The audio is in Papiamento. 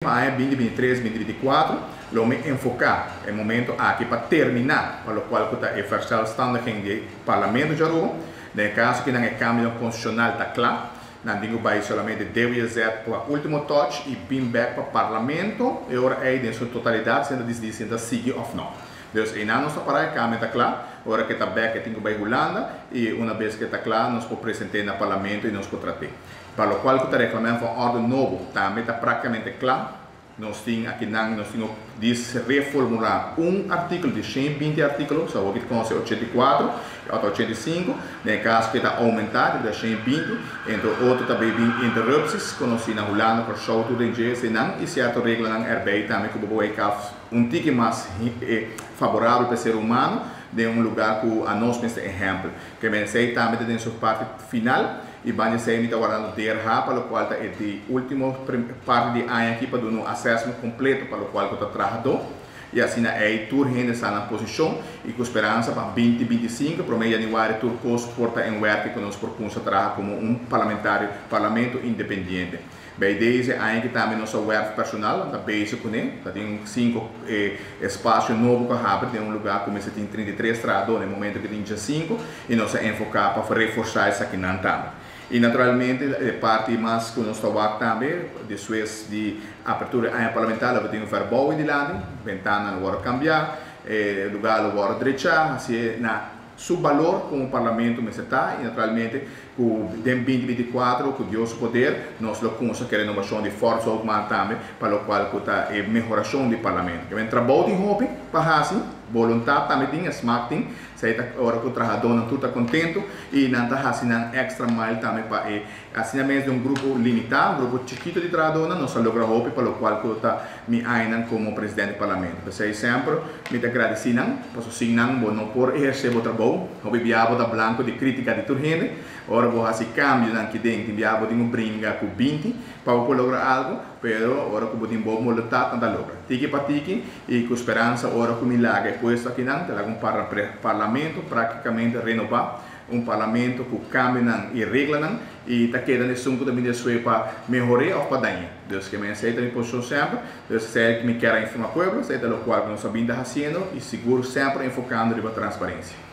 Pa aña 2023, 2024, lo mi enfoká e momento aki pa terminá pa lokual ku ta e verzelfstandiging di Parlamento di Aruba. Den e kaso ku nan e kambionan konstitushonal ta kla, nan tin ku bai solamente DWZ pa último touch i bin bèk pa Parlamento e ora ei den su totalidat si nan ta disidí si nan ta sigui òf nò. Dus einan nos ta pará, e kambio ta kla. Ora ku e ta bèk e tin ku bai Hulanda i una bes ku e ta kla nos por present'é na Parlamento i nos por trat'é. Pa lokual ku ta Reglamento van Orde nobo tambe ta práktikamente kla. Nos tin akinan, nos tin di reformulá un artíkulo di 120 artíkulo, so awor ki ta konosé 84 i ota 85, den e kaso ku e ta oumentá di bira 120, entre otro ta bay bin interrupties, konosí na Hulanda, Kòrsou tur den dje eseinan, i sierto reglanan erbij tambe ku bo por wei kaf un tiki mas faborabel pa e ser humano den un lugá ku anos mester ehèmpel. Ke men esei tambe ta den su parti final. I banda esei mi ta wardando DRH pa lokual ta e di ultimo parti di aña aki pa duna un assessment kompleto pa lokual ku ta trahadó i asina ei tur hende sa nan posishon i ku speransa pa 2025 prome januari tur kos por ta en werking ku nos por kumsa traha komo un parlamentario parlamento independiente. Bij deze aña aki tambe nos a werf personal ta bezig kuné ta tin sinku espasio nobo ku a habri den un lugá ku mester tin 33 trahadó na e momento ku tin 15 i nos a enfoká pa reforsá esakinan tambe. I naturalmente e parti mas ku nos ta wak tambe despues di apertura di aña parlamentar lo tin un verbouwing dilanti, bentananan lo wòrdu kambiá, e lugá lo wòrdu drechá, hasié na su balor komo parlamento mester ta i naturalmente ku den 2024 ku Dios su poder nos lo kumsa ku e renovashon di Fort Zoutman tambe pa lokual ku ta e mehorashon di parlamento. Ke men trabou tin hopi pa hasi, boluntat tambe tin, e smak tin, esei ta ora ku trahadónan tur ta kontentu i nan ta hasi nan extra mile tambe pa e asina mes den un grupo limitá, un grupo chikito di trahadónan nos a logra hopi pa lokual ku ta mi añanan komo presidente di parlamento. P'esei semper mi ta gradisí nan, pasobra sin nan bo no por ehersé bo trabou. Hopi bia bo ta blanko di krítika di tur hende. Ora bo hasi kambionan ki den, tin bia bo tin ku bringa ku 20 pa bo por logra algu, pero ora ku bo tin bo boluntat nan ta logra. Tiki pa tiki i ku speransa ora ku mi laga e puesto akinan ta laga un parlamento práktikamente renobá, un parlamento ku kambionan i reglanan i ta keda esun ku ta bini despues pa mehor'é òf pa dañ'é. Dus ke men esei ta mi posishon semper. Dus esei mi kier a informá pueblo, esei ta lokual ku nos a bin ta hasiendo i sigur semper enfokando riba transparensia.